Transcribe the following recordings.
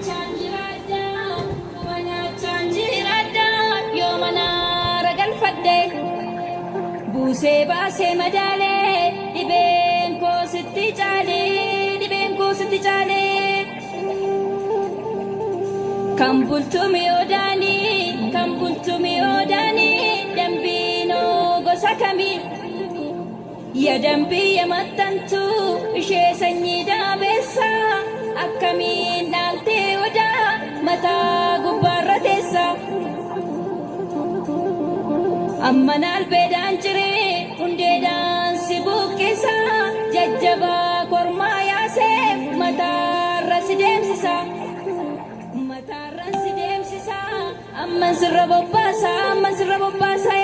nyaachaan jiraadha, quba nyaachaan jiraadha, yoo mana ragalfadhe. Buusee baasee madaalee, dhibeen koo sitti caalee, dhibeen koo sitti caalee. Kan bultumi odaanii, kan bultumi odaanii, dambiinoo gosa kamii? Ya dambii ya maxxantu ishee sanyii daabeessa, akkamiin dhaaltee odaa mataa gubbaarra teessa. Amma naalbeedhaan ciree hundeedhaan si buqqisa, jajjabaa kormaa yaaseef mataarra si deemsisa. Mataarra si deemsisa, amman sirra bobbaasa, amman sirra bobbaasa.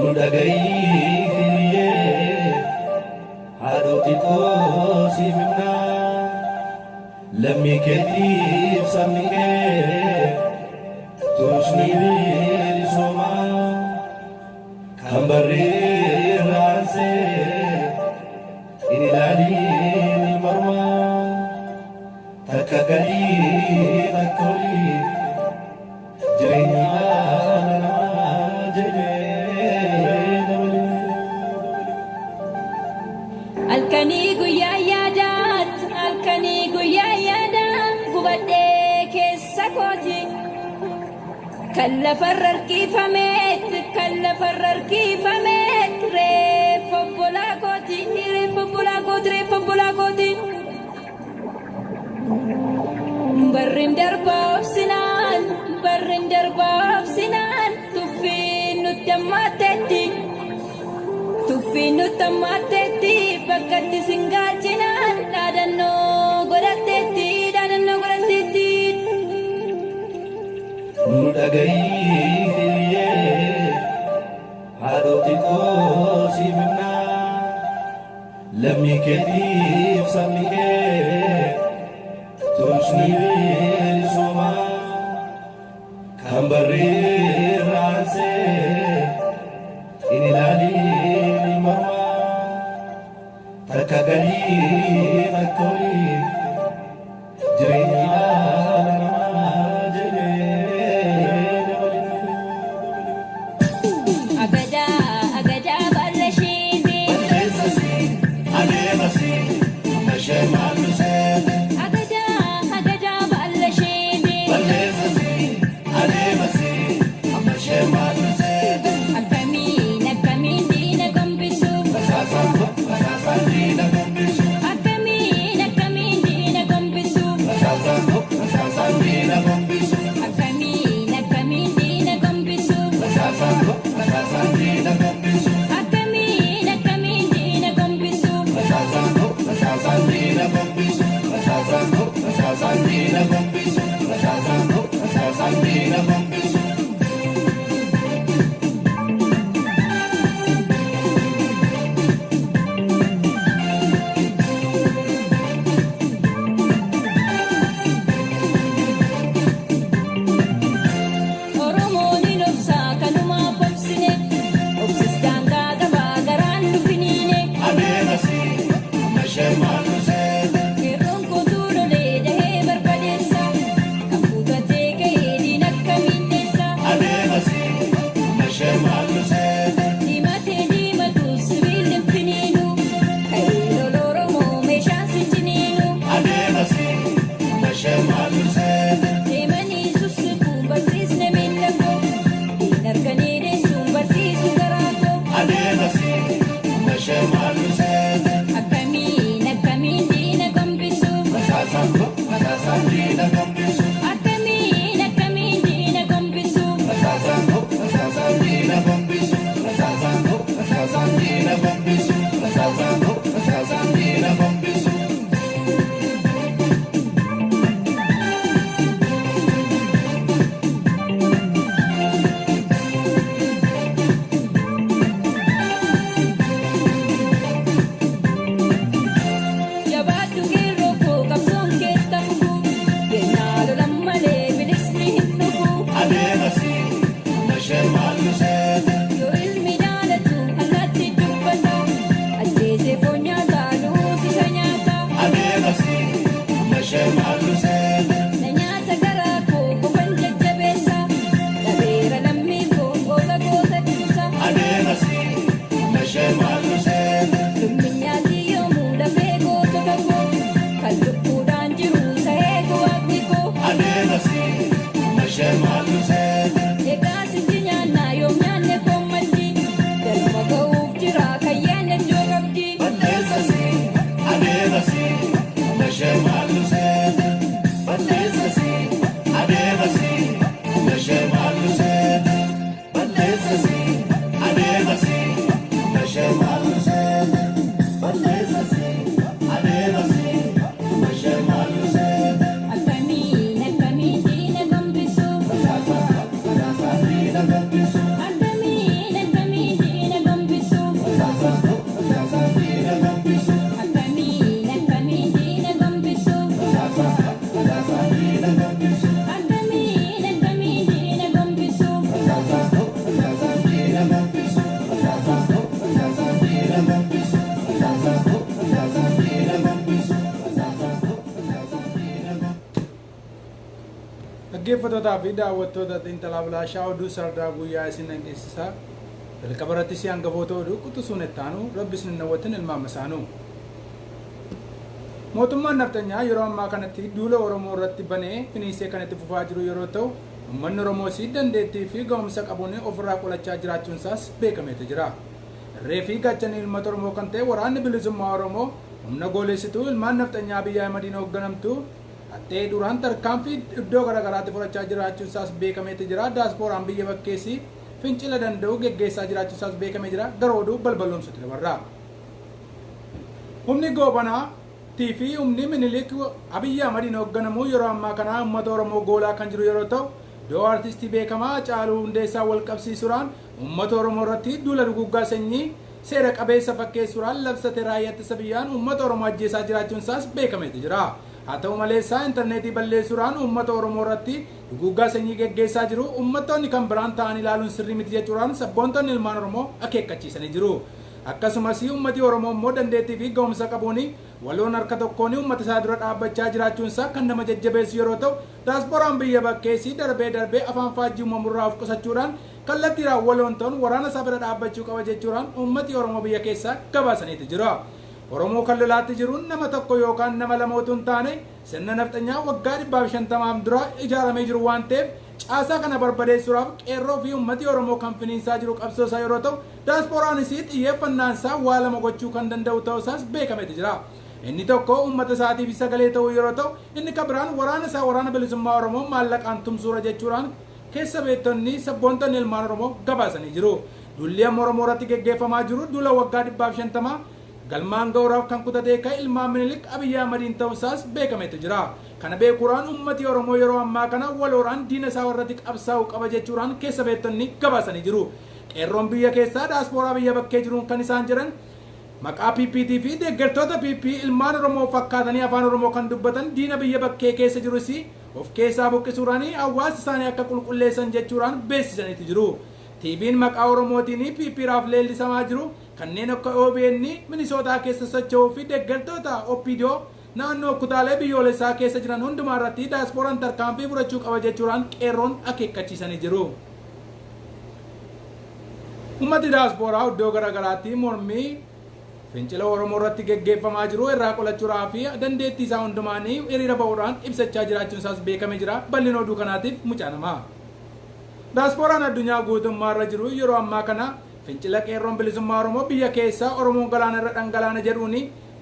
Nu dhaga'iiyyee haadhoti too siif himnaa, lammii keetiif sabni kee tumsni bilisoomaa kan barreerraansee in ilaaliin mormaa takka gadii takka olii jireenya dhala namaa jedhee dabalee. Halkanii guyyaa yaadaat, halkanii guyyaa yaadaat, gubadhee keessa kooti. Kan lafarra harkifameet, kan lafarra harkifameet, reeffa obbolaa kooti, reeffa obbolaa kooti, reeffa obbolaa kooti. Barrin darbaa obsinaan, barrin darbaa obsinaan, tuffiin nutti hammaatteetti. Tuffiin nutti hammaatteetti, bakka itti singaalchinaan dhaadannoo godhatteetti, dhaadannoo godhatteetti. Nu dhaga'iiyyee haadhoti too siif himnaa, lammii keetiif sabni kee tumsni bilisoomaa kan barreerraansee in ilaaliin mormaa takka gadii takka olii jireenya dhala namaa jedhee dabalee. Agadaa agadaa baalla isheeti. Balleessasi adeemasi amma ishee maallu seete. Agadaa agadaa baalla isheeti. Balleessasi adeemasi amma ishee maallu seete. Akkamiin akkamiin diina gombisu. Basaasaan basaasaan diina gombisu. Akkamiin akkamiin Dhaggeeffattootaa fi daawwattoota Xiinxalaa Bilaashaa oduu sardaa guyyaa isin dhageessisaa. Jalqaba irratti si hangafoota oduu quxisuun itti aanu rabbi isin hin hawwatin ilmaan masaanu. Mootummaan nafxanyaa yeroo ammaa kanatti duula Oromoo irratti banee finiinsee kan itti fufaa jiru yeroo ta'u, uummanni Oromoos dandeettii fi ga'umsa qabuun ofirraa qolachaa jiraachuun isaas beekameetu jira. Irree fi gaachanni uummata Oromoo kan ta'e waraanni bilisummaa Oromoo humna goolessituu ilmaan nafxanyaa Abiyyi Ahimadiin hoogganamtu haxxee duraan tarkaanfii iddoo garaagaraatti fudhachaa jiraachuun isaas beekameetu jira. Daaspooraan biyya bakkeessi fincila danda'u geggeessaa jiraachuun isaas beekamee jira. Gara oduu balballoomsutti dabarra. Humni goobanaa fi humni Minilik Abiyyi Ahimadiin hoogganamu yeroo ammaa kana uummata Oromoo goolaa kan jiru yeroo ta'u, iddoo artistii beekamaa Hacaaluu Hundeessaa wal qabsiisuudhaan uummata Oromoo irratti duula duguuggaa sanyii seera qabeessa fakkeessuudhaan labsate raayyaa ittisa biyyaan uummata Oromoo ajjeesaa jiraachuun isaas beekameetu jira. Haa ta'u malee isaa intarneetii balleessuudhaan uummata Oromoo irratti duguuggaa sanyii geggeessaa jiru uummattoonni kan biraan ta'an ilaaluun sirrii miti jechuudhaan sabboontonni ilmaan Oromoo akeekkachiisanii jiru. Akkasumas uummati Oromoo immoo dandeettii fi ga'umsa qabuun waloon harka tokkoon uummata isaa dura dhaabbachaa jiraachuun isaa kan nama jajjabeessu yeroo ta'u, daaspooraan biyya bakkeessi darbee darbee afaan faajjii uumamurraa of qusachuudhaan kallattiidhaan waloon ta'uun waraana isaa bira dhaabbachuu qaba jechuudhaan uummati Oromoo biyya keessaa gabaasaniitu jira. Oromoo kan lolaatti jiruun nama tokko yookaan nama lama utuu hin taane sirna nafxanyaa waggaa 150 dura ijaaramee jiru waan ta'eef caasaa kana barbadeessuudhaaf qeerroo fi uummati Oromoo kan finiinsaa jiru qabsoo isaa yeroo ta'u, daaspooraanis xiyyeeffannaan isaa waa lama gochuu kan danda'u ta'uu isaas beekameetu jira. Inni tokko uummata isaatiif sagalee ta'uu yeroo ta'u, inni kan biraan waraana isaa waraana bilisummaa Oromoo maallaqaan tumsuura jechuudhaan keessa beektonni sabboontonni ilmaan Oromoo gabaasanii jiru. Duulli amma Oromoo irratti geggeeffamaa jiru duula waggaa 150 galmaan ga'uudhaaf kan kutatee kan ilmaan Minilik Abiyyi Ahimadiin ta'uu isaas beekameetu jira. Kana beekuudhaan uummati Oromoo yeroo ammaa kana waloodhaan diina isaa irratti qabsaa'uu qaba jechuudhaan keessa beektonni gabaasanii jiru. Qeerroon biyya keessaa daaspooraa biyya bakkee jiruun kan isaan jiran maqaa PPT fi deeggartoota PP ilmaan Oromoo fakkaatanii afaan Oromoo kan dubbatan diina biyya bakkee keessa jirus of keessaa buqqisuudhaan hawaasa isaanii akka qulqulleessan jechuudhaan beeksisaniitu jiru. TV'n maqaa Oromootiin PP'raaf leellisamaa jiru kanneen akka OBN Minisootaa keessa socho'uu fi deeggartoota OPDO naannoo kutaalee biyyoolessaa keessa jiran hundumaa irratti daaspooraan tarkaanfii fudhachuu qaba jechuudhaan qeerroon akeekkachiisanii jiru. Uummati daaspooraa iddoo garaagaraatti mormii fincila Oromoo irratti geggeeffamaa jiru irraa qolachuudhaa fi dandeettii isaa hundumaanii hiriira ba'uudhaan ibsachaa jiraachuun isaas beekamee jira. Bal'ina oduu kanaatiif mucaa namaa. Daaspooraan addunyaa guutummaa irra jiru yeroo ammaa kana fincila qeerroon bilisummaa Oromoo biyya keessaa Oromoon galaana irra dhangalaana jedhuun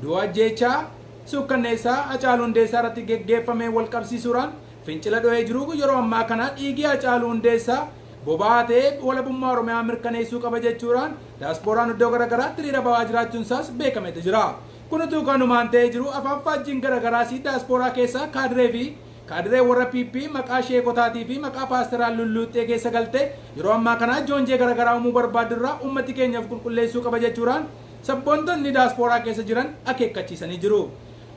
du'a ajjeechaa suukkanneessaa Hacaaluu Hundeessaa irratti geggeeffamee wal qabsiisuudhaan fincila dho'ee jiru yeroo ammaa kana dhiigii Hacaaluu Hundeessaa boba'aa ta'ee walabummaa Oromiyaa mirkaneessuu qaba jechuudhaan daaspooraan iddoo garaagaraatti hiriira ba'aa jiraachuun isaas beekameetu jira. Kun utuu kanumaan ta'ee jiru afaan faajjiin garaagaraas daaspooraa keessaa kaadiree fi kaadiree warra PP maqaa sheekotaatii fi maqaa paasteraa lulluuxxee keessa galtee yeroo ammaa kana joonjee garaagaraa uumuu barbaadurraa uummati keenyaaf qulqulleessuu qaba jechuudhaan sabboontonni daaspooraa keessa jiran akeekkachiisanii jiru.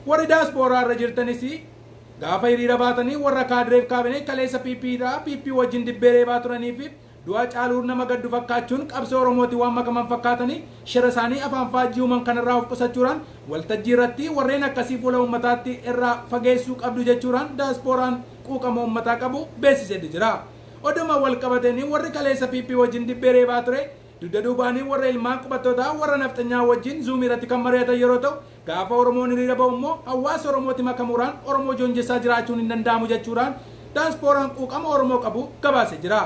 Warri daaspooraa irra jirtanis gaafa hiriira baatanii warra kaadireef kaabinee kaleessa PP dha PP wajjin dibbee reebaa turanii fi du'a caaluu nama gaddu fakkaachuun qabsoo Oromootiin waan makaman fakkaatanii shira isaanii afaan faajjii uuman kanarraa of qusachuudhaan waltajjii irratti warreen akkasii fuula uummataatti irraa fageessuu qabdu jechuudhaan daaspooraan quuqama uummataa qabu beeksiseetu jira. Oduma wal qabatanii warri kaleessa PP wajjin dibbee reebaa ture dugda duubaanii warra ilmaan qubattootaa warra nafxanyaa wajjin zuumii irratti kan mari'atan yeroo ta'u, gaafa Oromoon hiriira ba'u immoo hawaasa Oromooti makamuudhaan Oromoo joonjessaa jiraachuun hin danda'amu jechuudhaan daaspooraan quuqama Oromoo qabu gabaasee jira.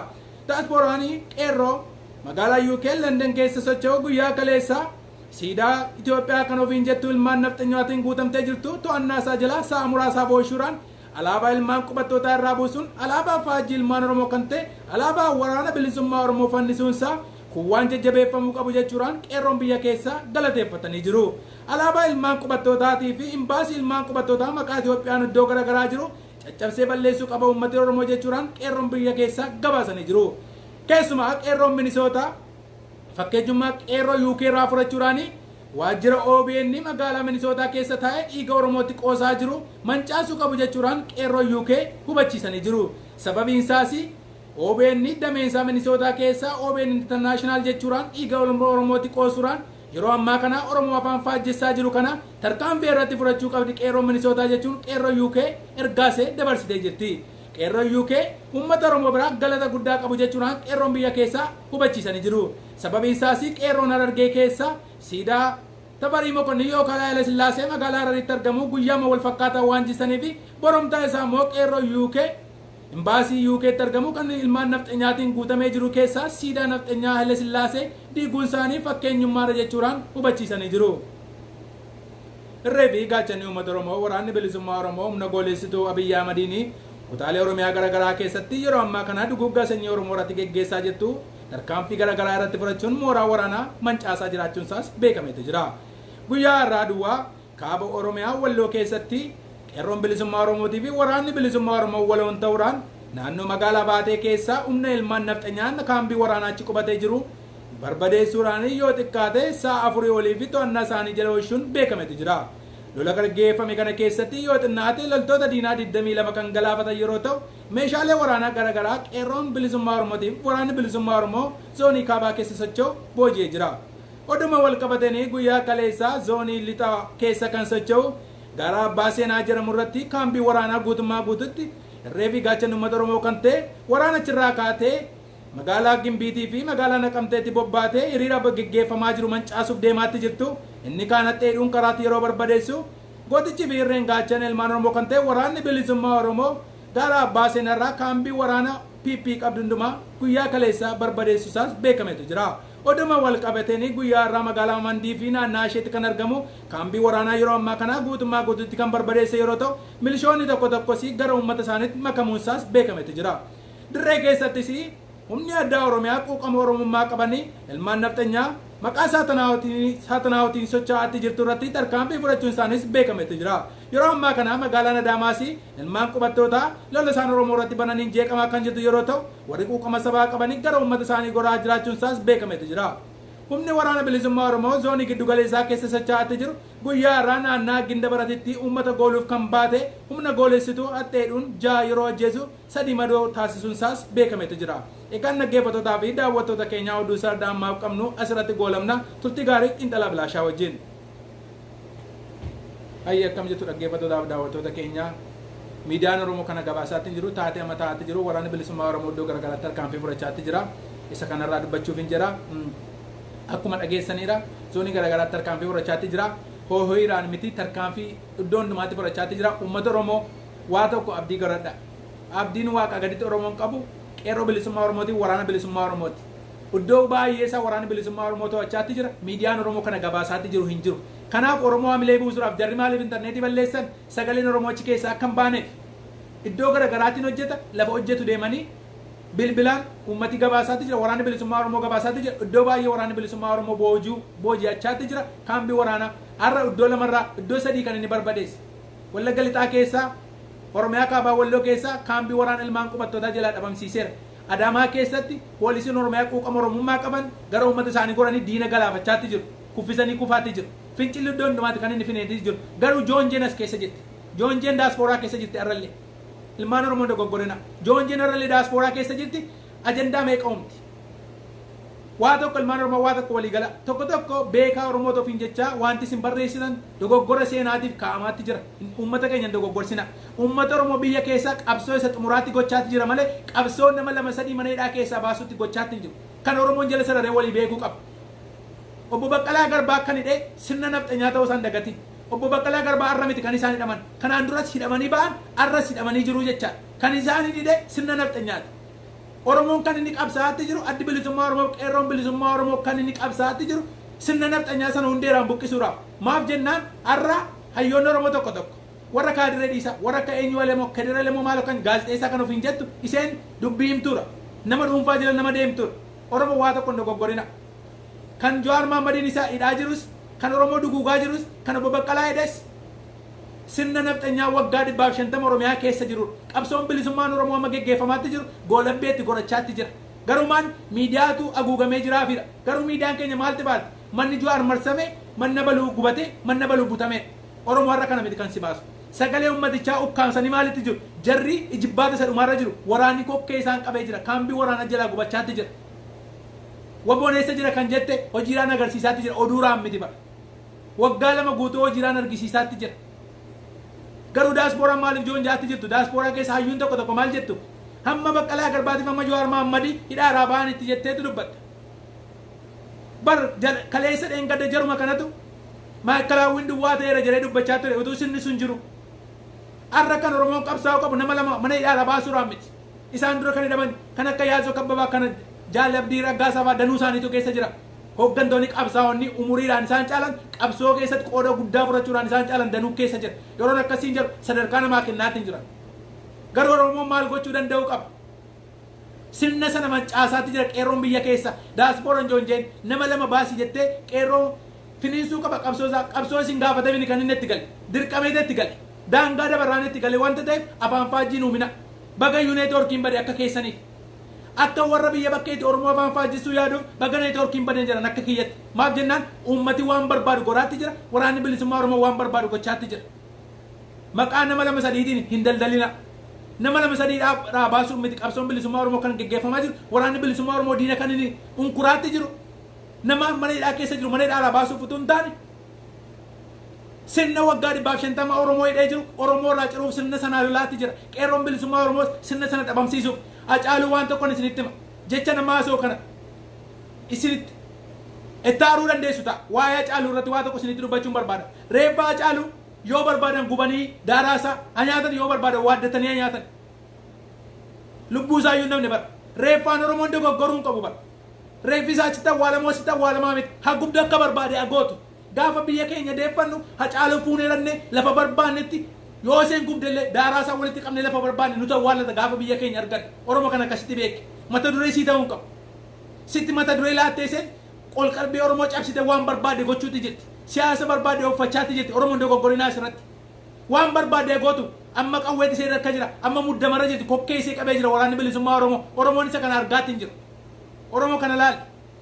Daaspooraan qeerroo magaalaa UK London keessa socho'u guyyaa kaleessaa siidaa Itoophiyaa kan ofiin jettu ilmaan nafxanyaatiin guutamtee jirtu to'annaa isaa jala sa'a muraasaa booshuudhaan alaabaa ilmaan qubattootaa irraa buusuun alaabaa faajjii ilmaan Oromoo kan ta'e alaabaa waraana bilisummaa Oromoo fannisuun isaa kun waan jajjabeeffamuu qabu jechuudhaan qeerroon biyya keessaa galateeffatanii jiru. Alaabaa ilmaan qubattootaatii fi imbaasii ilmaan qubattootaa maqaa Itoophiyaan iddoo garaagaraa jiru caccabsee balleessuu qaba uummati Oromoo jechuudhaan qeerroon biyya keessaa gabaasanii jiru. Keessumaa qeerroon Minisootaa fakkeenyummaa qeerroo UK irraa fudhachuudhaan waajjira OBN magaalaa Minisootaa keessa taa'ee dhiiga Oromootti qoosaa jiru mancaasuu qabu jechuudhaan qeerroo UK hubachiisanii jiru. Sababiin isaas OBN dameensaa Minisootaa keessaa OBN International jechuudhaan dhiiga Oromootti qoosuudhaan yeroo ammaa kana Oromoo afaan faajjessaa jiru kana tarkaanfii irratti fudhachuu qabdi qeerroo Minisootaa jechuun qeerroo UK ergaasee dabarsitee jirti. Qeerroon UK uummata Oromoo biraa galata guddaa qabu jechuudhaan qeerroon biyya keessaa hubachiisanii jiru. Sababiin isaas qeerroon Harargee keessa siidaa Tafarii Mokonnin yookaan Haayila Sillaasee magaalaa Hararitti argamu guyyaama wal fakkaataa waan jisanii fi boromtaa isaa immoo qeerroo UK imbaasii UKtti argamu kan ilmaan nafxenyaatiin guutamee jiru keessaa siidaa nafxenyaa Haayila Sillaasee diiguun isaanii fakkeenyummaadha jechuudhaan hubachiisanii jiru. Irree fi gaachanni uummata Oromoo waraanni bilisummaa Oromoo humna goolessituu Abiyyi Ahmadiin kutaalee Oromiyaa garaagaraa keessatti yeroo ammaa kana duguuggaa sanyii Oromoo irratti geggeessaa jirtu tarkaanfii garaagaraa irratti fudhachuun mooraa waraanaa mancaasaa jiraachuun isaas beekameetu jira. Guyyaa har'aa duwwaa kaaba Oromiyaa Walloo keessatti qeerroon bilisummaa Oromootii fi waraanni bilisummaa Oromoo waloon ta'uudhaan naannoo magaalaa Baatee keessaa humna ilmaan nafxanyaan kaambii waraanaa achi qubatee jiru barbadeessuudhaan yoo xiqqaate sa'a 4 olii fi to'annaa isaanii jala oolchuun beekametu jira. Lola gaggeeffame kana keessatti yoo xinnaate loltoota diinaa 22 kan galaafatan yeroo ta'u, meeshaalee waraanaa garaagaraa qeerroon bilisummaa Oromootiif waraanni bilisummaa Oromoo zoonii kaabaa keessa socho'u booji'ee jira. Oduma wal qabatanii guyyaa kaleessaa zoonii lixaa keessa kan socho'u gara Abbaa Seenaa jedhamu irratti kaambii waraanaa guutummaa guututti irree fi gaachanni uummata Oromoo kan ta'e waraana achirraa kaatee magaalaa Gimbiitii fi magaalaa Naqamteetti bobbaatee hiriira geggeeffamaa jiru mancaasuuf deemaatti jirtu. Inni kaan haxxeedhuun karaatti yeroo barbadeessu gootichi fi irreen gaachan ilmaan Oromoo kan ta'e waraanni bilisummaa Oromoo gara Abbaa Seenarraa kaambii waraana PP qabdu hundumaa guyyaa kaleessaa barbadeessu isaas beekametu jira. Oduma wal qabatanii guyyaa har'aa magaalaa Mandii fi naannaa isheetti kan argamu kaambii waraanaa yeroo ammaa kana guutummaa guututti kan barbadeesse yeroo ta'u, milishoonni tokko tokkos gara uummata isaaniitti makamuun isaas beekametu jira. Dirree keessattis humni addaa Oromiyaa quuqama Oromummaa qabanii ilmaan nafxanyaa maqaa saaxanaawwatiin socho'aatti jirtu irratti tarkaanfii fudhachuun isaanis beekametu jira. Yeroo ammaa kana magaalaan Adaamaas ilmaan qubattootaa lola isaan Oromoo irratti bananiin jeeqamaa kan jirtu yeroo ta'u, warri quuqama sabaa qabanii gara uummata isaanii goraa jiraachuun isaas beekametu jira. Humni waraana bilisummaa Oromoo zoonii giddugaleessaa keessa socho'aatti jiru guyyaa har'aa naannaa Ginda Baratitti uummata gooluuf kan baate humna goolessituu haxxeedhuun 6 yeroo ajjeesu 3 madoo taasisuun isaas beekametu jira. Egaan dhaggeeffattootaa fi daawwattoota keenyaa oduu isaa ammaaf qabnu asirratti goolamna. Turtii gaarii xiinxalaa bilaashaa wajjin. Hayyi akkam jettu dhaggeeffattootaa fi daawwattoota keenyaa, miidiyaan Oromoo kana gabaasaatti jiru taatee amma taa'aatti jiru waraanni bilisummaa Oromoo iddoo garaagaraatti tarkaanfii fudhachaatti jira. Isa kanarraa dubbachuuf hin jira. Akkuma dhageessaniidha zoonii garaagaraatti tarkaanfii fudhachaatti jira. Hoohoyiidhaan miti tarkaanfii iddoo hundumaatti fudhachaatti jira. Uummata Oromoo waa tokko abdii godhadha. Abdiin waaqa gaditti Oromoon qabu qeerroo bilisummaa Oromooti, waraana bilisummaa Oromooti. Iddoo baay'ee isaa waraana bilisummaa Oromoo to'achaatti jira. Miidiyaan Oromoo kana gabaasaatti jiru hin jiru. Kanaaf Oromoo hamilee buusuudhaaf jarri maaliif intarneetii balleessan? Sagaleen Oromoo achi keessaa akka hin baaneef iddoo garaagaraatiin hojjeta, lafa hojjetu deemanii bilbilaan uummati gabaasaatti jira, waraanni bilisummaa Oromoo gabaasaatti jira. Iddoo baay'ee waraanni bilisummaa Oromoo boojuu booji'achaatti jira. Kaambii waraanaa har'a iddoo lamarraa iddoo 3 kan inni barbadeesse. Wallagga lixaa keessaa, Oromiyaa kaabaa Walloo keessaa kaambii waraana ilmaan qubattootaa jalaa dhabamsiiseera. Adaamaa keessatti poolisiin Oromiyaa quuqama Oromummaa qaban gara uummata isaanii goranii diina galaafachaatti jiru. Kuffisanii kufaatti jiru. Fincilli iddoo hundumaatti kan inni fineetii jiru. Garuu Joonjeen as keessa jirti. Joonjeen daaspooraa keessa jirti har'allee. Ilmaan Oromoo dogoggorina. Joonjeen har'allee daaspooraa keessa jirti. Ajandaa meeqa uumti? Waa tokko ilmaan Oromoo waa tokko walii gala. Tokko tokko beekaa Oromoo ofiin jechaa wanti isin barreessitan dogoggora seenaatiif kaa'amaatti jira. Uummata keenya hin dogoggorsina. Uummata Oromoo biyya keessaa qabsoo isa xumuraatti gochaatti jira malee qabsoo nama 2 3 mana hidhaa keessaa baasutti gochaatti hin jiru. Kan Oromoon jala sararee walii beekuu qaba. Obbo Baqqalaa Garbaa kan hidhee sirna nafxanyaa ta'uu isaan dagati. Obbo Baqqalaa Garbaa har'a miti kan isaan hidhaman. Kanaan duras hidhamanii ba'an, har'as hidhamanii jiru jechaadha. Kan isaan hidhe sirna nafxanyaati. Oromoon kan inni qabsaa'aatti jiru addi bilisummaa Oromoo, qeerroon bilisummaa Oromoo kan inni qabsaa'aatti jiru sirna nafxanyaa sana hundeeraan buqqisuudhaaf. Maaf jennaan har'a hayyoonni Oromoo tokko tokko warra kaadiree dhiisa, warra akka eenyu Alemoo, Kadir Alemoo maal kan gaazexeessaa kan ofiin jettu isheen dubbii himtuudha. Nama dhuunfaa jala nama deemtuudha. Oromoo waa tokko hin dogoggorina. Kan Jawaar Mahaammadiin isaa hidhaa jirus, kan Oromoo duguugaa jirus, kan Obbo Baqqalaa hidhes sirna nafxanyaa waggaa 150 Oromiyaa keessa jirudha. Qabsoon bilisummaan Oromoo amma geggeeffamaatti jiru goolabbeetti gorachaatti jira. Garumaan miidiyaatu haguugamee jiraafidha. Garuu miidiyaan keenya maalti baate? Manni Jawaar marsame, manna baluu gubate, manna baluu butamedha. Oromoo har'a kana miti kan si baasu. Sagalee uummatichaa ukkaamsanii maalitti jiru? Jarri ijibbaata isa dhumaarra jiru. Waraanni kokkee isaan qabee jira. Kaambii waraanaa jalaa gubachaatti jira. Waboon eessa jira kan jette hojiiraan agarsiisaatti jira. Oduuraan miti bara. Waggaa 2 guutuu hojiiraan argisiisaatti jira. Garuu daaspooraan maaliif joonjaatti jirtu? Daaspooraa keessa hayyuun tokko tokko maal jettu? Hamma Baqqalaa Garbaatiif hamma Jawaar Mahammadii hidhaaraa ba'anitti jetteetu dubbatta. Bar kaleessa dheengadda jaruma kanatu maayikalaawwiin duwwaa ta'eera jedhee dubbachaa ture utuu sirni sun jiru. Har'a kan Oromoon qabsaa'uu qabu nama lama mana hidhaarraa baasuudhaan miti. Isaan dura kan hidhaman kan akka Yaazoo Kabbabaa, kana Jaal Abdii Raggaasaa fa'aa danuu isaaniitu keessa jira. Hooggantoonni qabsaa'onni umuriidhaan isaan caalan, qabsoo keessatti qooda guddaa fudhachuudhaan isaan caalan danuu keessa jira. Yeroon akkasiin jiru sadarkaa namaa kennaatti hin jiran. Garuu Oromoon maal gochuu danda'uu qaba? Sirna sana mancaasaatti jira qeerroon biyya keessa. Daaspooraan joonjeen nama lama baasi jettee qeerroo finiinsuu qaba qabsoo isaa. Qabsoo isin gaafatamini kan inni itti gale. Dirqameeta itti gale. Daangaa dabarraan itti gale wanta ta'eef afaan faajjiin uumina. Bagayyuu neetwoorkiin bade akka keessaniif. Akka warra biyya bakkeetti Oromoo afaan faajjissuu yaaduuf baga neetwoorkiin badeen jedhan akka kiyyatti. Maaf jennaan uummati waan barbaadu goraatti jira. Waraanni bilisummaa Oromoo waan barbaadu gochaatti jira. Maqaa nama lama sadiitiin hin daldalina. Nama lama sadii dhaa baasuun miti qabsoon bilisummaa Oromoo kan geggeeffamaa jiru. Waraanni bilisummaa Oromoo diina kan inni unkuraatti jiru. Nama mana hidhaa keessa jiru mana hidhaa baasuuf utuu hin taane, sirna waggaa 150 Oromoo hidhee jiru Oromoo irraa ciruuf sirna sanaa lolaatti jira. Qeerroon bilisummaa Oromoos sirna sana dhabamsiisuuf. Hacaaluu waan tokkoon isinitti hima. Jecha nama haasa'u kana isinitti itti aaruu dandeessu ta'a. Waa'ee Hacaaluu irratti waa tokko isinitti dubbachuun barbaada. Reeffa Hacaaluu yoo barbaadan gubanii daaraa isaa haa nyaatan, yoo barbaadan waaddatanii haa nyaatan. Lubbuu isaa iyyuu namni bara. Reeffaan Oromoon dogoggoruu hin qabu bara. Reeffi isaa achitti awwaalamoo asitti awwaalamaa miti. Haa gubdu, akka barbaade haa gootu. Gaafa biyya keenya deeffannu Hacaaluu fuunee dhannee lafa barbaannetti, yoo isheen gubdellee daaraa isaa walitti qabnee lafa barbaanne nuti awwaallata gaafa biyya keenya arganne. Oromoo kana akkasitti beeki. Mata duree sii ta'uu hin qabu. Sitti mata duree laattee isheen qolqalbii Oromoo cabsite waan barbaadde gochuutti jirti. Siyaasa barbaadde uffachaatti jirti. Oromoon dogoggorinaa asirratti. Waan barbaadde gootu. Amma qawweetti ishee harka jira. Amma muddamarra jirti. Kokkee ishee qabee jira waraanni bilisummaa Oromoo. Oromoon isa kana argaatti hin jiru. Oromoo kana laali.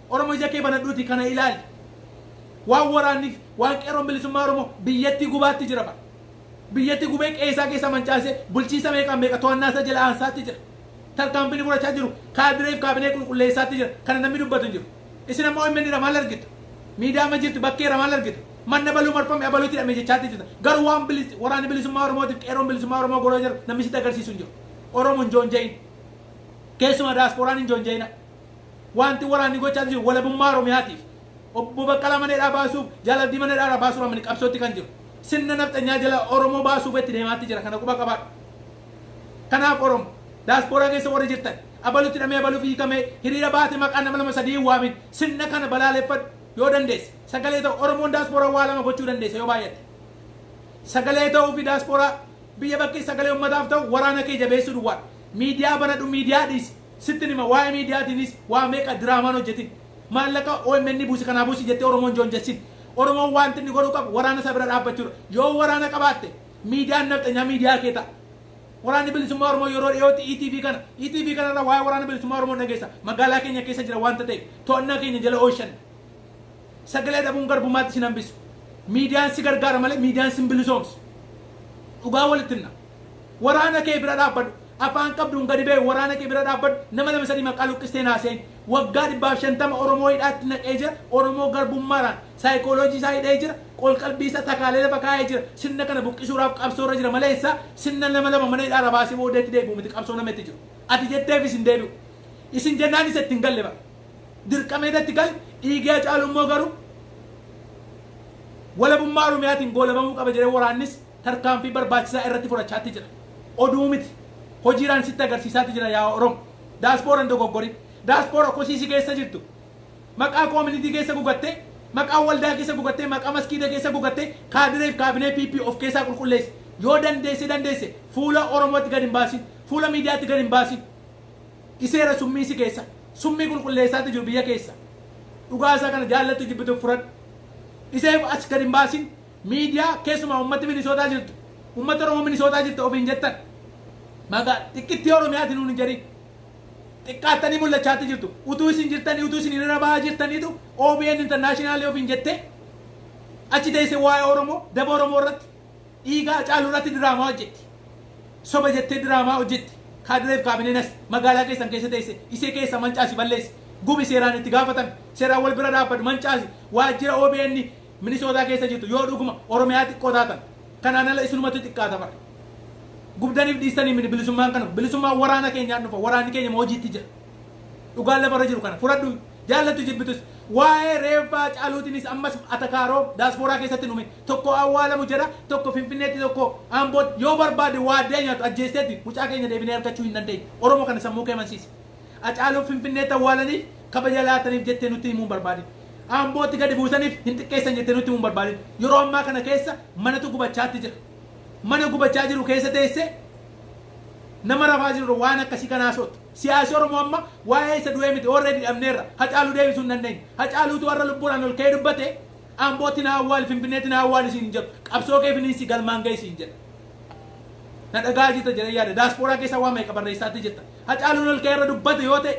Oromoo ija kee banadhuuti kana ilaali. Waan waraanniif waan qeerroon bilisummaa Oromoo biyyattii gubaatti jira bara. Biyyatti gubee qeesaa keessa mancaasee bulchiinsa meeqaan meeqa to'annaa isaa jala aansaatti jira. Tarkaanfiin fudhachaa jiru kaadireef kaabinee qulqulleessaatti jira. Kana namni dubbatu hin jiru. Isin ammoo OMN irraa maal argitu? Miidiyaa amma jirtu bakkee irraa maal argitu? Manna baluu marfame abaluutti hidhame jechaatti jirta. Garuu waan waraanni bilisummaa Oromootiif qeerroon bilisummaa Oromoo godhaa jiru namni sitti agarsiisu hin jiru. Oromoo hin joonja'in. Keessumaa daasporaan hin joonja'ina. Wanti waraanni gochaa jiru walabummaa Oromiyaatiif. Obbo Baqqalaa mana hidhaa baasuuf, Jaal Abdii mana hidhaa baasuuf amani qabsootti kan jiru. Sirna nafxanyaa jala Oromoo baasuuf itti deemaatti jira, kana quba qabaadhu. Kanaaf Oromo daasporaa keessa warri jirtan, abalutti hidhamee, abaluuf hiikamee hiriira baate maqaa nama lama sadii hin waamin. Sirna kana balaaleffadhu yoo dandeesse. Sagalee ta'u Oromoon daasporaa waa lama gochuu dandeessa yoo baay'atte. Sagalee ta'uu fi daasporaa biyya bakkee sagalee uummataaf ta'u waraana kee jabeessuu duwwaadha. Miidiyaa banadhu, miidiyaa dhiisi. Sitti hima, waa'ee miidiyaatiinis waa meeqa diraamaan hojjetin. Maallaqa OMN buusi kanaa buusi jettee Oromoon joonjessin. Oromoon wanti inni godhuu qabu waraana isaa bira dhaabbachuudha. Yoo waraana qabaatte miidiyaan nafxanyaa miidiyaa kee ta'a. Waraanni bilisummaa Oromoo yeroo dhiyootti ETV kana ETV kanarra waa'ee waraana bilisummaa Oromoo dhageessa. Magaalaa keenya keessa jira wanta ta'eef to'annaa keenya jala oolchan. Sagalee dhabuun garbummaatti sin hambisu. Miidiyaan si gargaara malee miidiyaan sin bilisoomsu. Dhugaa walitti hinna. Waraana kee bira dhaabbadhu. Afaan qabduun gadi ba'e waraana kee bira dhaabbadhu. Nama lama sadii maqaa luqqistee naaseen. Waggaa 150 Oromoo hidhaatti naqee jira. Oromoo garbummaadhaan saayikooloojii isaa hidhee jira. Qolqalbii isaa takaalee lafa kaa'ee jira. Sirna kana buqqisuudhaaf qabsoorra jira malee isaa sirna nama lama mana hidhaarra baasee booddeetti deebi'u miti qabsoo nama itti jiru. Ati jetteefis hin deebi'u. Isin jennaan isa itti hin galle bara. Dirqameeta itti gale. Dhiigee Hacaaluu immoo garuu walabummaa Oromiyaatiin goolabamuu qaba jedhee waraannis tarkaanfii barbaachisaa irratti fudhachaatti jira. Oduu miti. Hojiidhaan sitti agarsiisaatti jira yaa Oromo. Daaspoora hin dogoggorin. Daaspoora kosiisi keessa jirtu. Maqaa community keessa gugattee, maqaa waldaa keessa gugattee, maqaa maskiida keessa gugattee kaadireef kaabinee PP of keessaa qulqulleessi. Yoo dandeesse dandeesse fuula Oromootti gad hin baasin. Fuula miidiyaatti gad hin baasin. Iseera summii si keessa. Summii qulqulleessaatti jiru biyya keessa. Dhugaa isaa kana jaallattu jibbitu fudhadhu. Iseef as gad hin baasin. Miidiyaa keessumaa uummati Minisootaa jirtu. Uummata Oromoo Minisootaa jirtu ofiin jettan. Maqaa xiqqittii Oromiyaati nuun hin jedhin. Xiqqaattanii mul'achaatti jirtu. Utuu isin jirtanii, utuu isin hiriira bahaa jirtaniitu OBN International ofiin jettee achi teessee waa'ee Oromoo, daba Oromoo irratti, dhiigaa Hacaaluu irratti diraamaa hojjetti. Soba jettee diraamaa hojjetti. Kaadireef kaabineen as magaalaa keessan keessa teesse isee keessa mancaasi, balleessi. Gubi, seeraan itti gaafatame. Seeraan wal bira dhaabbadhu, mancaasi. Waajjira OBN Minisootaa keessa jirtu yoo dhuguma Oromiyaa xiqqoo taatan. Kanaan ala isinumatu xiqqaata bara. Gubdaniif dhiistanii miti bilisummaan kana. Bilisummaan waraana keenyaan dhufa. Waraanni keenya hojiitti jira. Dhugaan lafarra jiru kana fudhadhu, jaallattu jibbitus. Waa'ee reeffaa Hacaaluutiinis ammas atakaaroo daaspooraa keessatti nume. Tokko awwaalamu jedha, tokko Finfinneetti, tokko Ambootti. Yoo barbaade waaddee nyaatu ajjeesteetti mucaa keenya deebinee argachuu hin dandeenye. Oromoo kana sammuu kee amansiisi. Hacaaluu Finfinneetti awwaalaniif kabaja laataniif jettee nutti himuu hin barbaadin. Ambootti gadi buusaniif hin xiqqeessan jettee nutti himuu hin barbaadin. Yeroo ammaa kana keessa manatu gubachaatti jira. Mana gubachaa jiru keessa teessee nama rafaa jiru waan akkasii kanaa sootu. Siyaasi Oromoo amma waa'ee isa du'ee miti, already dhabneerra. Hacaaluu deebisuu hin dandeenye. Hacaaluutu warra lubbuudhaan ol ka'ee dubbate, Ambootti na awwaali, Finfinneetti na awwaali siin jedhu. Qabsoo kee finiinsi galmaan ga'i siin jedha. Na dhagaa jirta jedhee yaada. Daaspooraa keessa waa meeqa barreessaatti jirta. Hacaaluun ol ka'ee irra dubbate yoo ta'e,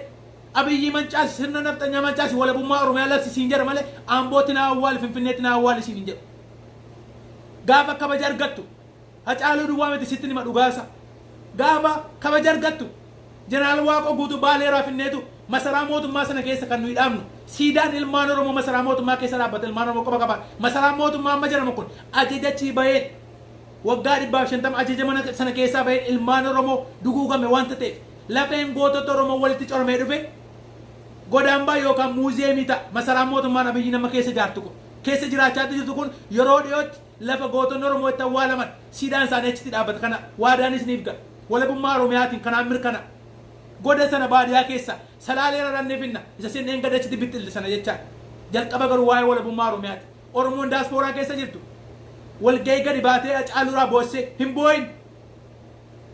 Abiyyi mancaasi, sirna nafxanyaa mancaasi, walabummaa Oromiyaa labsi siin jedha malee Ambootti na awwaali, Finfinneetti na awwaali siin hin jedhu. Gaafa kabaja argattu, Hacaaluu duwwaa miti, sitti nima dhugaasa. Gaafa kabaja argattu, Jeneraal Waaqoo Guutuu Baaleeraa finneetu masaraa mootummaa sana keessa kan nuyi dhaabnu. Siidaan ilmaan Oromoo masaraa mootummaa keessa dhaabbata, ilmaan Oromoo qofa qaba. Masaraan mootummaa amma jedhamu kun ajaja achii baheen, waggaa 150 ajaja mana sana keessaa baheen ilmaan Oromoo duguugame wanta ta'eef, lafeen gootota Oromoo walitti coramee dhufe godaambaa yookaan muuziyeemii ta'a. Masaraan mootummaan Abiyyi nama keessa ijaartu kun, keessa jiraachaa jirtu kun, yeroo dhiyootti lafa gootonni Oromoo itti awwaalaman siidaan isaanii achitti dhaabbata. Kana waadaan isiniif gala. Walabummaa Oromiyaatiin kanaan mirkana. Goda sana baadiyaa keessa Salaalee rarannee finna, isa sin dheengadda achitti bixxilti sana jechaa. Jalqaba garuu waa'ee walabummaa Oromiyaati. Oromoon daaspooraa keessa jirtu walgahii gadi baatee Hacaaluuraa boossee hin boo'in.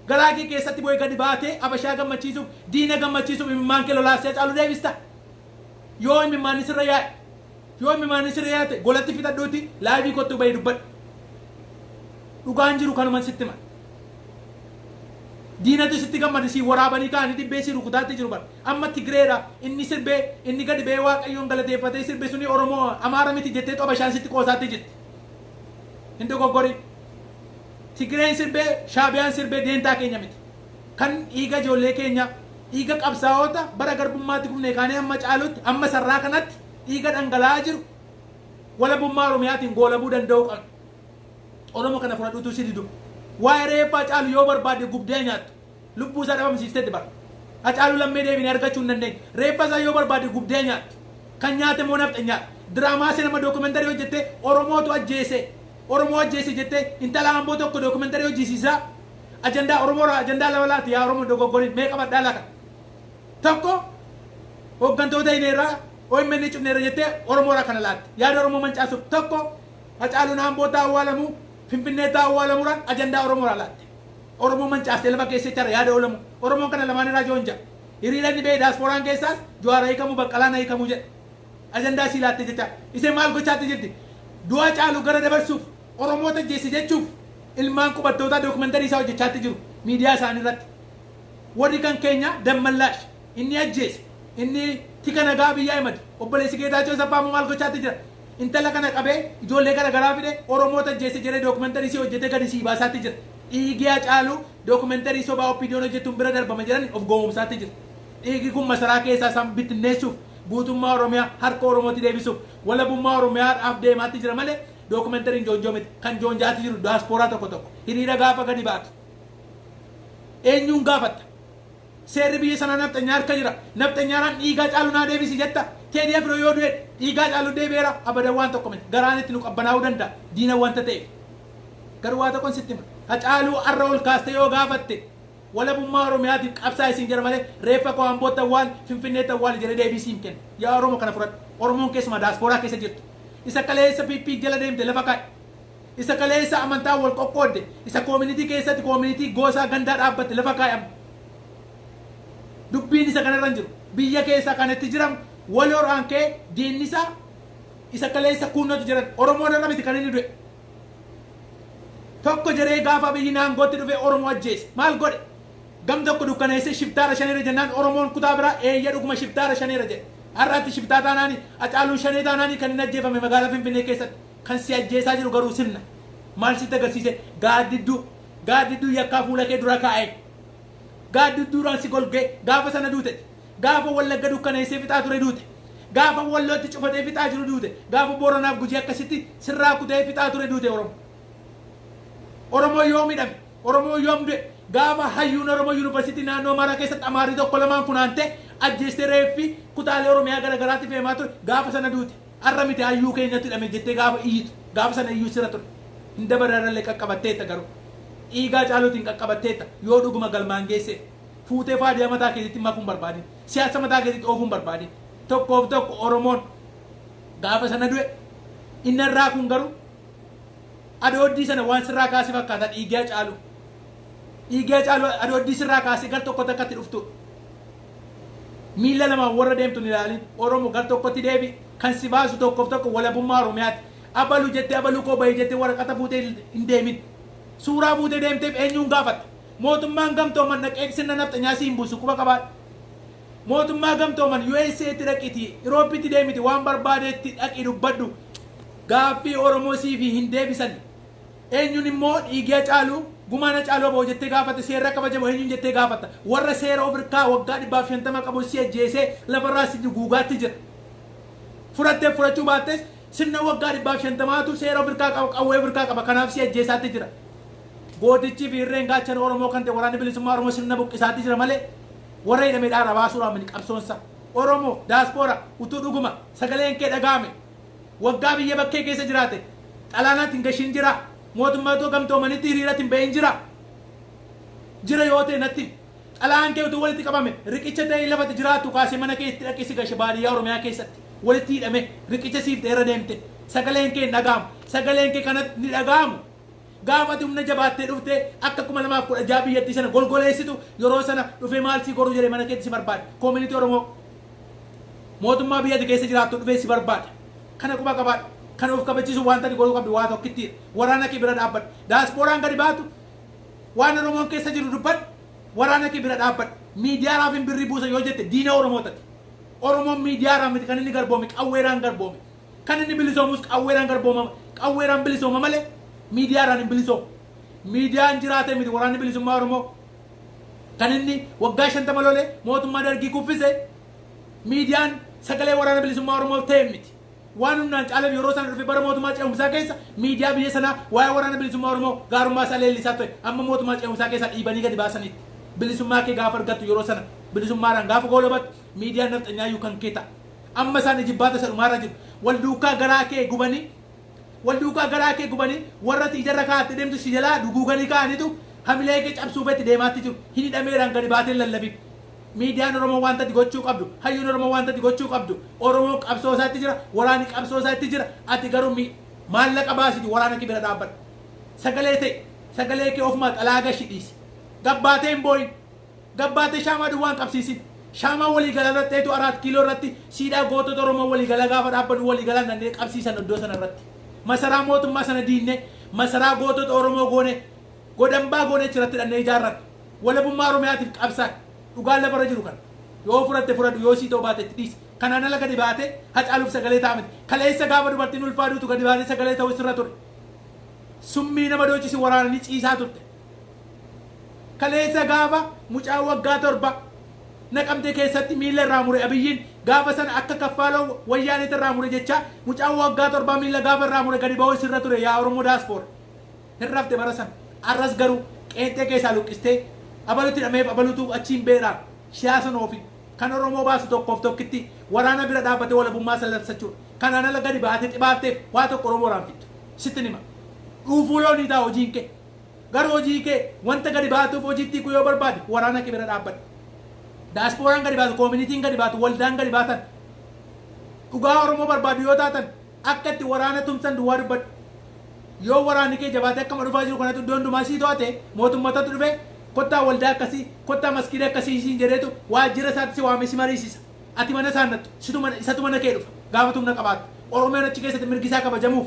Garaa kee keessatti boo'ee gadi baatee Abashaa gammachiisuuf, diina gammachiisuuf imimmaan kee lolaastee Hacaaluu deebista. Yoo imimmaanni sirra yaa'e, yoo imimmaanni sirra yaa'e golatti fixadhuuti live kottuu bahii dubbadhu. Dhugaan jiru kanuman sitti hima. Diinatu sitti gammade, si waraabanii ka'anii dibbee si rukutaatti jiru bara. Amma Tigireedha inni sirbee, inni gadi ba'ee Waaqayyoon galateeffatee sirbe suni Oromoo Amaara miti jettee Abashaan sitti qoosaatti jirti. Hin dogoggorin. Tigireen sirbee, Shaabiyaan sirbee deentaa keenya miti. Kan dhiiga ijoollee keenya, dhiiga qabsaa'ota bara garbummaatti kufnee kaanee amma caalutti, amma sarraa kanatti dhiiga dhangala'aa jiru walabummaa Oromiyaatiin goolabuu danda'uu qabna. Oromoo kana fudhadhuutu si didu. Waa'ee reeffaa Hacaalu yoo barbaadde gubdee nyaattu. Lubbuu isaa dhabamsiisteetti bara. Hacaaluu lammee deebinee argachuu hin dandeenye. Reeffa isaa yoo barbaadde gubdee nyaattu. Kan nyaate immoo nafxanyaadha. Diraamaa sinema dookumentarii hojjettee Oromootu ajjeese. Oromoo ajjeese jettee intala Amboo tokko dookumentarii hojjisiisaa. Ajandaa Oromoorraa ajandaa lama laati, yaa Oromoo dogoggorin mee qabadhaa laata. Tokko, hooggantoota hineerraa OMN cufneerra jettee Oromoorraa kana laatte. Yaada Oromoo mancaasuuf. Tokko, Hacaaluun Ambootti awwaalamu, Finfinneetti awwaalamuudhaan ajandaa Oromoorraa laatte. Oromoo mancaastee lafa keessa jechaadha yaada oolamu. Oromoon kana lamaan irraa joonja. Hiriira inni ba'e daasporaan keessaas Jawaar hiikamuu, Baqqalaan hiikamuu jedha. Ajandaa sii laatte jecha. Isheen maal gochaatti jirti? Du'a Hacaaluu gara dabarsuuf, Oromoota ajjeesse jechuuf ilmaan qubattootaa dookumentarii isaa hojjechaatti jiru miidiyaa isaanii irratti. Warri kan keenya Dammallaash inni ajjeese, inni tika nagaa Abiyyi Ahimad, obboleessi Geetaachoo Asaffaa immoo maal gochaatti jira? Intala kana qabee ijoollee gara garaa fide Oromoota ajjeese jedhee dookumentarii sii hojjetee gadi sii baasaatti jira. Dhiigii Hacaaluu dookumentarii sobaa OPDOn hojjettuun bira darbama jedhan of gowwoomsaatti jira. Dhiigi kun masaraa keessaa isaan bittinneessuuf, guutummaa Oromiyaa harka Oromootti deebisuuf, walabummaa Oromiyaadhaaf deemaatti jira malee dookumentariin joonjoo miti. Kan joonjaatti jiru daaspooraa tokko tokko. Hiriira gaafa gadi baatu eenyuun gaafatta? Seerri biyya sanaa nafxanyaa harka jira. Nafxanyaadhaan dhiigaa Caalu naa deebisi jetta. Teedii Afiroo yoo du'e dhiigaa Caalu deebi'eera? Abadan, waan tokko miti. Garaan itti nu qabbanaa'uu danda'a diina wanta ta'eef. Garuu waa tokkon sitti hima. Hacaaluu arra ol kaastee yoo gaafatte, walabummaa Oromiyaatiif qabsaa isin jedha malee reeffa koo Ambootti awwaal, Finfinneetti awwaali jedhee deebii siin kenna. Yaa Oromoo, kana fudhadhu. Oromoon keessumaa daaspooraa keessa jirtu. Isa kaleessa PP jala deemte lafa kaa'e. Isa kaleessa amantaa wal qoqqoodde, isa community keessatti community gosaa gandaa dhaabbatte lafa kaa'e amma. Dubbiin isa kanarra hin jiru. Biyya keessa kan itti jiran walooraan ka'e diinni isaa isa kaleessa kuunnootti jiran Oromoon irra miti kan inni du'e. Tokko jedhee gaafa biyyi naangootti dhufe Oromoo ajjeese. Maal godhe? Gam tokko dukkaneessee shiftaara shaneera jennaan Oromoon kutaa biraa eeyya, dhuguma shiftaara shaneera jedhe. Har'aatti shiftaa taanaani, Hacaaluun shanee taanaani kan inni ajjeefame magaalaa Finfinnee keessatti. Kan si ajjeesaa jiru garuu sirna. Maal sitti agarsiise? Gaaddidduu. Gaaddidduu yakkaa fuula kee dura kaa'ee. Gaaddidduudhaan si golgee gaafa sana duute. Gaafa Wallagga dukkaneessee fixaa ture duute. Gaafa Wallootti cufatee fixaa jiru duute. Gaafa Booranaaf Gujii akkasitti sirraa kutee fixaa ture duute Oromoo. Oromoo yoo miidhame, Oromoo yoom du'e, Gaafa hayyuun Oromoo Yuunivarsiitii naannoo Amaaraa keessatti Amaarri tokko lamaan funaante ajjeestee reeffi kutaalee Oromiyaa garaagaraatti fe'amaa ture, gaafa sana duute. Har'a miti hayyuu keenyatti hidhame jettee gaafa iyyitu, gaafa sana iyyuu sira ture. Hin dabararallee qaqqabatteetta, garuu dhiigaa caaluutiin qaqqabatteetta. Yoo dhuguma galmaan geesseef fuutee faadiyaa mataa keetitti makuun barbaadin, siyaasa mataa keetitti oofuun barbaadin. Tokkoof tokko Oromoon gaafa sana du'e. Inni irraa kun garuu adooddii sana waan sirraa kaasee fakkaata. Dhiigaa caalu, dhiigaa caalu adooddii sirraa kaasee gar tokkotti akkatti dhuftu miila lamaan warra deemtu hin ilaalin. Oromo, gar tokkotti deebi. Kan si baasu tokkoof tokko walabummaa Oromiyaati. Abalu jettee, abaluu koo bahee jettee waraqata fuutee hin deemin. Suuraa fuutee deemteef eenyuun gaafatta? Mootummaan gamtooman dhaqee sirna nafxanyaa si hin buusu, quba qabaadhu. Mootummaa gamtooman USA'tti dhaqiti, Iroopitti deemiti, waan barbaadeetti dhaqi dubbadhu, gaaffii Oromoo siifi hin deebisan. Eenyuun immoo dhiigee caalu gumaana caaluu aboo jettee gaafate, seerra kabajamu eenyuun jettee gaafatta? Warra seera of hirkaa waggaa 150 qabu si ajjeesee lafarraa si duguugaatti jira. Fudhattee fudhachuu baattes sirna waggaa 150tu seera of hirkaa qaba, qawwee of hirkaa qaba, kanaaf si ajjeesaatti jira. Gootichii fi irreen gaachana Oromoo kan ta'e Waraanni Bilisummaa Oromoo sirna buqqisaatti jira malee warra hidhamee dhaara baasuudhaan miti qabsoonsa. Oromoo daaspora, utuu dhuguma sagaleen kee dhaga'ame, waggaa biyya bakkee keessa jiraate xalaanaatti hin gashin jira, mootummaa gamtoomanitti hiriiratti hin bahin jira. Jira yoo ta'e natti xalaan kee utuu walitti qabame, riqicha ta'ee lafatti jiraattu kaasee mana kee itti dhaqee si gashe. Baadiyyaa Oromiyaa keessatti walitti hidhame riqicha siif ta'e irra deemte sagaleen kee hin dhaga'amu. Sagaleen kee kanatti ni dhaga'amu gaafati humna jabaattee dhuftee akka 2016 biyyattii sana golgoleessitu. Yeroo sana dhufee maal si godhu jedhee mana keetti si barbaade. Community Oromoo mootummaa biyyatti keessa jiraattu dhufee si barbaada. Kana quba qabaadhu. Kana of kabachiisu wanta ati godhuu qabdu waa tokkittiidha: waraana kee bira dhaabbadhu. Daaspooraan gadi baatu waan Oromoon keessa jiru dubbadhu, waraana kee bira dhaabbadhu. Miidiyaadhaaf hin birrii buusa yoo jette diina Oromootati. Oromoon miidiyaadhaan miti kan inni garboome, qawweedhaan garboome. Kan inni bilisoomus qawweedhaan garbooma, qawweedhaan bilisooma malee miidiyaadhaan hin bilisoomu. Miidiyaan jiraate miti Waraanni Bilisummaa Oromoo kan inni waggaa 50 lolee mootummaa Dargii kuffise. Miidiyaan sagalee Waraana Bilisummaa Oromoo ta'e miti. Waan humnaan caaleef yeroo sana dhufe bara mootummaa ce'umsaa keessa miidiyaa biyya sanaa waa'ee Waraana Bilisummaa Oromoo gaarummaa isaa leellisaa ture. Amma mootummaa ce'umsaa keessaa dhiibanii gadi baasanitti. Bilisummaa kee gaafa argattu, yeroo sana bilisummaadhaan gaafa goolabattu, miidiyaan nafxanyaayyuu kan kee ta'a. Amma isaan ijibbaata isa dhumaarra jiru. Wal duukaa garaa kee gubanii, wal duukaa garaa kee gubanii, warra ati ijarra kaa'attee deemtu si jalaa duguuganii kaa'anitu hamilee kee cabsuuf itti deemaatti jiru. Hin hidhameeraan gadi baatee lallabin. Miidiyaan Oromoo wanta ati gochuu qabdu, hayyuun Oromoo wanta ati gochuu qabdu, Oromoon qabsoo isaatti jira, waraanni qabsoo isaatti jira. Ati garuu maallaqa baasiti waraana kee bira dhaabbadhu. Sagalee ta'e, sagalee kee ofumaa xalaa gashi dhiisi. Gabbaatee hin boo'in. Gabbaatee shaamaa duwwaan qabsiisin. Shaamaa waliigalaa irratti eetu Araat Kiiloo irratti siidaa gootota Oromoo waliigalaa gaafa dhaabbannu waliigalaan dhannee qabsiisan iddoo sana irratti. Masaraa mootummaa sana diinnee masaraa gootota Oromoo goone, godambaa goone achirratti dhannee ijaarran. Walabummaa Oromiyaatiif qabsaan dhugaan lafarra jiru kana. Yoo fudhatte fudhadhu, yoo sii ta'uu baate itti dhiisi. Kanaan ala gadi baatee Hacaaluuf sagalee ta'a miti. Kaleessa gaafa dubartiin ulfaa duutu gadi baatee sagalee ta'uu sirra ture. Summii nama doochisi waraananii ciisaa turte. Kaleessa gaafa mucaan waggaa 7 Naqamtee keessatti miila irraa mure Abiyyiin, gaafa sana akka kaffaaloo Wayyaaniitti irraa mure jechaa, mucaan waggaa 7 miila gaafa irraa mure gadi ba'uu sirra ture, yaa Oromoo daaspora. Hin rafte bara sana. Arras garuu qeenxee keessaa luqqistee abalutti hidhameef abalutu achiin beedhaan siyaasa noofi. Kan Oromoo baasu tokkoof tokkitti waraana bira dhaabbatee walabummaa isa labsachuudha. Kanaan ala gadi baatee xibaarteef waa tokko Oromoodhaan fiddu. Sitti hima. Dhuufuu loonii ta'a hojiin kee. Garuu hojii kee wanta gadi baatuuf hojiitti hiikuu yoo barbaade waraana kee bira dhaabbadhu. Daaspooraan gadi baatu, communityn gadi baatu, waldaan gadi baatan, dhugaa Oromoo barbaadu yoo taatan, akka itti waraana tumsan duwwaa dubbadhu. Yoo waraanni kee jabaatee akkama dhufaa jiru kanatti iddoo hundumaa sii to'ate, mootummootatu dhufe kottaa waldaa akkasii, kottaa maskiida akkasii siin jedheetu waajjira isaatti si waamee si mariisisa. Ati mana isaan nattu, situ mana, isatu mana kee dhufa gaafa humna qabaattu. Oromoon achi keessatti mirgi isaa kabajamuuf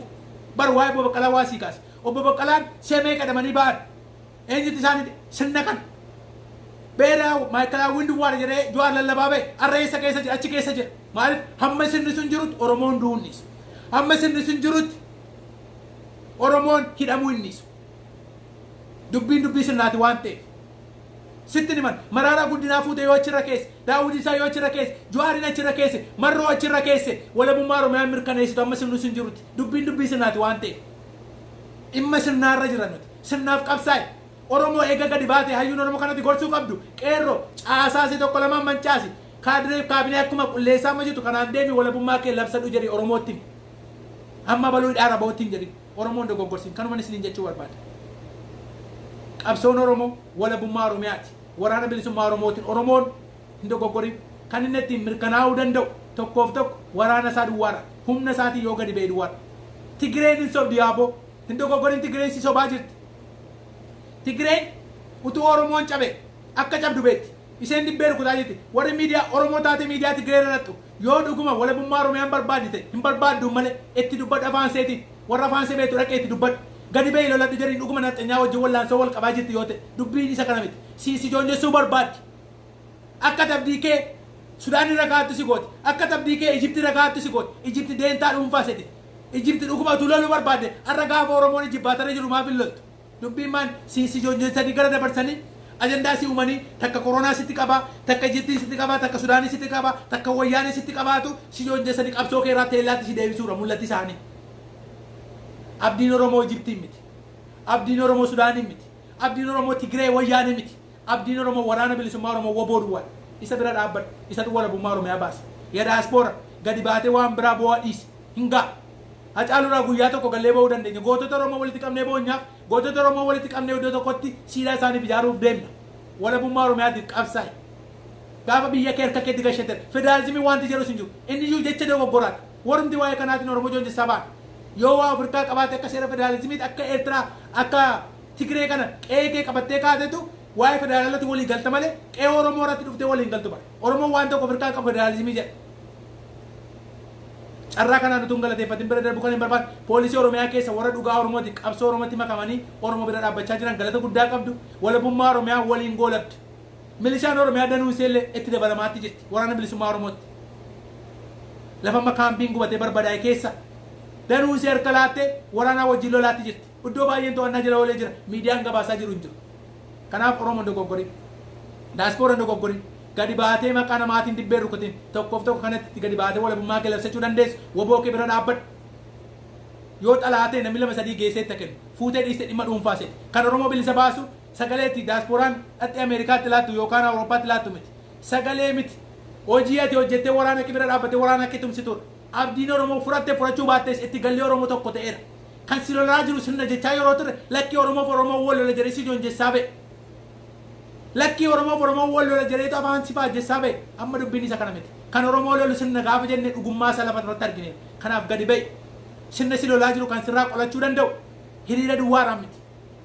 bar waa'ee Obbo Baqqalaa waa sii kaase. Obbo Baqqalaan si'a meeqa hidhamanii ba'an? Eenyutu isaan hidhe? Sirna kana. Beera maayikalaawwiin duwwaadha jedhee Jawaar lallabaa ba'e. Har'a eessa keessa jira? Achi keessa jira. Maaliif? Hamma sirni sun jirutti Oromoon du'uu hin dhiisu. Hamma sirni sun jirutti Oromoon hidhamuu hin dhiisu. Dubbiin dubbii sirnaati waan ta'eef. Sitti himan, Maraaraa Guddinaa fuute yoo achirra keesse, Daawud Isaa yoo achirra keesse, Jawaariin achirra keesse, Marroo achirra keesse, walabummaa Oromiyaan mirkaneessitu hamma sirni sun jirutti. Dubbiin dubbii sirnaati waan ta'eef. Dhimma sirnaarra jira nuti. Sirnaaf qabsaa'e. Oromoo eega gadi baate hayyuun Oromoo kanatti gorsuu qabdu qeerroo caasaasi tokko lamaan mancaasi kaadireef kaabinee akkuma qulleessaa amma jirtu kanaan deemi walabummaa kee labsadhu jedhi Oromootti himi. Amma baluu hidhaa rabootti hin jedhin. Oromoon dogoggorsiin kanuman isiniin jechuu barbaada. Qabsoon Oromoo walabummaa Oromiyaati. Waraana bilisummaa Oromootiin Oromoon hin dogoggorin. Kan inni ittiin mirkanaa'uu danda'u tokkoof tokko waraana isaa duwwaadha. Humna isaatiin yoo gadi ba'e duwwaadha. Tigireen hin sobdi yaaboo. Hin dogoggorin, Tigireen si sobaa jirti. Tigireen utuu Oromoon cabe akka cabdu beekti. Isheen dibbee rukutaa jirti. Warri miidiyaa Oromoo taate miidiyaa Tigiree irra dhaqxu yoo dhuguma walabummaa Oromiyaan barbaaddi ta'e hin barbaaddu malee itti dubbadhu afaan seetiin. Warra afaan see beektu dhaqee itti dubbadhu. Gadi ba'ii loladhu jedhiin dhuguma nafxanyaa wajjin wallaansoo wal qabaa jirti yoo ta'e dubbiin isa kana miti. Si joonjessuu barbaaddi. Akka tabdii kee Sudaan irra kaa'attu si gooti. Akka tabdii kee Ijipti irra kaa'attu si gooti. Ijipti deentaa dhuunfaa seeti. Ijipti dhuguma utuu loluu barbaadde har'a gaafa Oromoon ijibbaatara jiru maaf hin loltu? Dubbiin maan si joonjessanii gara dabarsanii ajandaa si uumanii takka koronaa sitti qabaa, takka Ijiptiin sitti qabaa, takka Sudaanii sitti qabaa, takka Wayyaanii sitti qabaatu si joonjessanii qabsoo kee irraa teellaatti si deebisuudha mul'atti isaanii. Abdiin Oromoo Ijiptiin miti. Abdiin Oromoo Sudaanii miti. Abdiin Oromoo Tigree Wayyaanii miti. Abdiin Oromoo waraana bilisummaa Oromoo woboo duwwaadha. Isa bira dhaabbadhu. Isatu walabummaa Oromiyaa baasa. Yaa diaspora gadi baatee waan biraa boo'aa dhiisi. Hin ga'a. Hacaaluurraa guyyaa tokko gallee ba'uu dandeenya. Gootota Oromoo walitti qabnee boonyaaf, gootota Oromoo walitti qabnee iddoo tokkotti siidaa isaaniif ijaaruuf deemna. Walabummaa Oromiyaatiif qabsaa'i. Gaafa biyya kee harka keetti gashatte federaalizimii wanti jedhus hin jiru. Inni iyyuu jecha dogoggoraati. Warumti waa'ee kanaatiin Oromoo joonjessaa ba'an. Yoo waa Afrikaa qabaate akka seera federaalizimiitti akka Eertiraa akka Tigree kana qe'ee kee qabattee kaatetu waa'ee federaalatti walii galta malee qe'ee Oromoo irratti dhuftee waliin galtu bara. Oromoon waan tokko Afrikaa qabu federaalizimii jedha. Carraa kanaan utuu hin galateeffatin bira darbu kan hin barbaanne poolisii Oromiyaa keessa warra dhugaa Oromooti qabsoo Oromootti makamanii Oromoo bira dhaabbachaa jiran galata guddaa qabdu. Walabummaa Oromiyaa waliin goolabdu. Milishaan Oromiyaa danuu iseellee itti dabalamaatti jirti waraana bilisummaa Oromootti. Lafa amma kaampiin gubatee barbadaa'e keessa danuu isee harka laattee waraanaa wajjin lolaatti jirti. Iddoo baay'een to'annaa jala oolee jira. Miidiyaan gabaasaa jiru hin jiru. Kanaaf Oromoon dogoggorin. Daaspooraan dogoggorin. Gadi baatee maqaa namaatiin dibbee rukutin. Tokkoof tokko kanatti gadi baatee walabummaa kee labsachuu dandeessu. Woboo kee bira dhaabbadhu. Yoo xalaatee namni lama sadii geessee itti kennu. Fuutee dhiiste dhimma dhuunfaa seeti. Kan Oromoo bilisa baasu sagalee itti daaspooraan dhaxxee Ameerikaatti laattu yookaan Awurooppaatti laattu miti. Sagalee miti. Hojii ati hojjettee waraana kee bira dhaabbattee waraana kee tumsituudha. Abdiin Oromoo fudhatte fudhachuu baattees itti galli Oromoo tokko ta'eera. Kan si lolaa jiru sirna jechaa yeroo turre lakkii Oromoof Oromoo wal lola jedhee si joonjessaa ba'e. Lakkii Oromoof Oromoo wal lola jedheetu afaan si faajjessaa ba'e. Amma dubbiin isa kana miti. Kan Oromoo lolu sirna gaafa jenne dhugummaa isaa lafa irratti argine. Kanaaf gadi ba'i. Sirna si lolaa jiru kan sirraa qolachuu danda'u hiriira duwwaadhaan miti.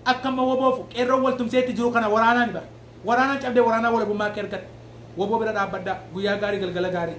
Akka amma woboofu qeerroon wal tumseetti jiru kana waraanaan bara. Waraanaan cabdee waraanaa walabummaa kee argatta. Woboo bira dhaabbadhaa. Guyyaa gaarii, galgala gaarii.